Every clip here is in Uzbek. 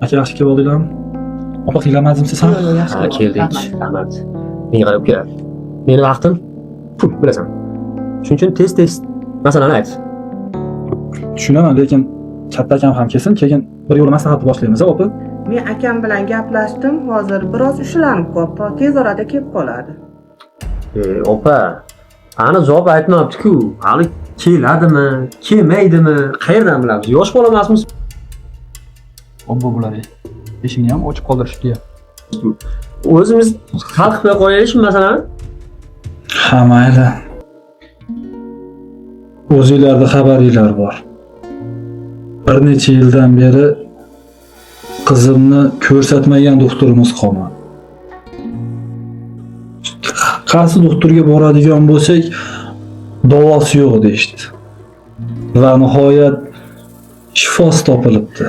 Aka, yaxshi kelib oldinglarmi? Opa, qiynalmadingmi siz ham? Ha, keldik. Rahmat. Menga qarab, uka. Meni vaqtim pul, bilasan. Shuning uchun tez-tez masalani ayt. Tushunaman, lekin katta akam ham kelsin, keyin bir yo'la maslahatni boshlaymiz, opa. Men akam bilan gaplashdim, hozir biroz ushlanib qolibdi, tez orada kelib qoladi. Opa, ani javob aytmabdi-ku. Hali keladimi, kelmaydimi, qayerdan bilamiz? Yosh bola emasmiz. Obbo bular. Eshikni ham ochib qoldirishibdi. O'zimiz hal qilib qo'yaylik shu masalani. Ha, mayli. O'zinglarda xabaringlar bor. Bir necha yildan beri qizimni ko'rsatmagan doktorimiz qolmadi. Qaysi doktorga boradigan bo'lsak, davosi yo'q deyishdi. Va nihoyat shifosi topilibdi.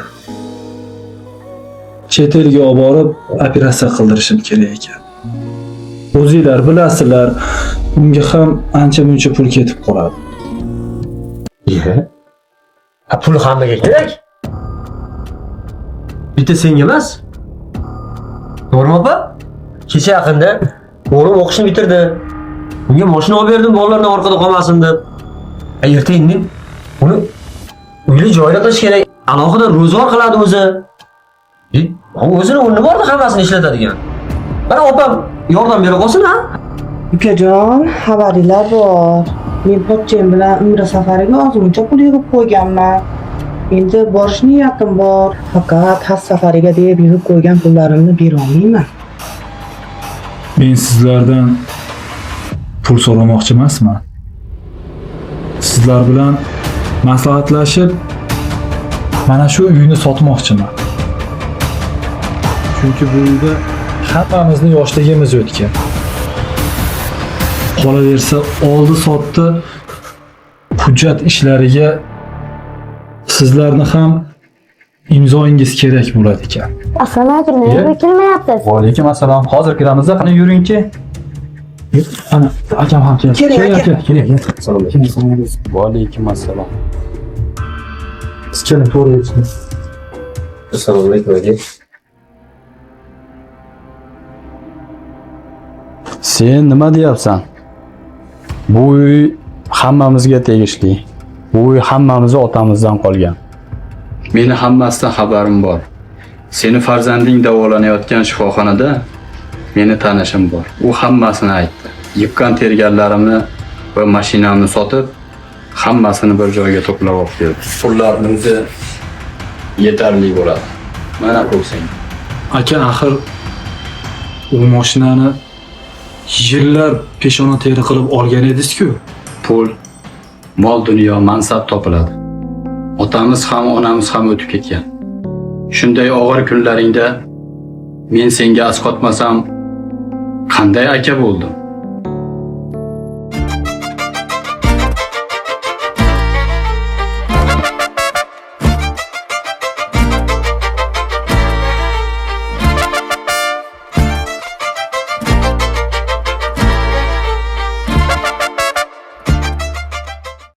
Chet elga olib borib operatsiya qildirishim kerak ekan. O'zinglar bilasizlar, unga ham ancha-muncha pul ketib qoladi. Iya. Ha, pul hammaga kerak. Bitta senga emas. To'g'rimi, opa? Kecha yaqinda o'g'lim o'qishni bitirdi. Unga mashina olib berdim, bolalardan orqada qolmasin deb. Erta indin uni uyli joyli qilish kerak. Alohida ro'zg'or qiladi o'zi. O'zini o'rni borda hammasini ishlatadigan. Mana opam yordam bera qolsin, ha? Ukajon, xabaringlar bor. Men pochcham bilan umra safariga ozmuncha pul yig'ib qo'yganman. Endi borish niyatim bor. Faqat haj safariga deb yig'ib qo'ygan pullarimni bera olmayman. Men sizlardan pul so'ramoqchi emasman. Sizlar bilan maslahatlashib mana shu uyni sotmoqchiman. Chunki bu uyda hammamizni yoshligimiz o'tgan. Qolaversa, oldi sotdi hujjat ishlariga sizlarni ham imzoyingiz kerak bo'ladi ekan. Assalomu alaykum, nega kelmayapsiz? Va alaykum assalom. Hozir kiramizda, qani yuringchi. Ana akam ham keldi. Keling, aka. Keling, keling. Assalomu alaykum. Va alaykum assalom. Siz keling, to'g'ri yursin. Assalomu alaykum, aka. Sen nima deyapsan? Bu uy hammamizga tegishli. Bu uy hammamizni otamizdan qolgan. Meni hammasidan xabarim bor. Seni farzanding davolanayotgan shifoxonada meni tanishim bor. U hammasini aytdi. Yiqqan terganlarimni va mashinamni sotib, hammasini bir joyga to'plab olib keldi. Pullarni o'zi yetarli bo'ladi. Mana pul senga. Aka, axir u mashinani yillar peshona teri qilib olgan edingiz-ku. Pul, mol dunyo, mansab topiladi. Otamiz ham, onamiz ham o'tib ketgan. Shunday og'ir kunlaringda men senga asqotmasam qanday aka bo'ldim?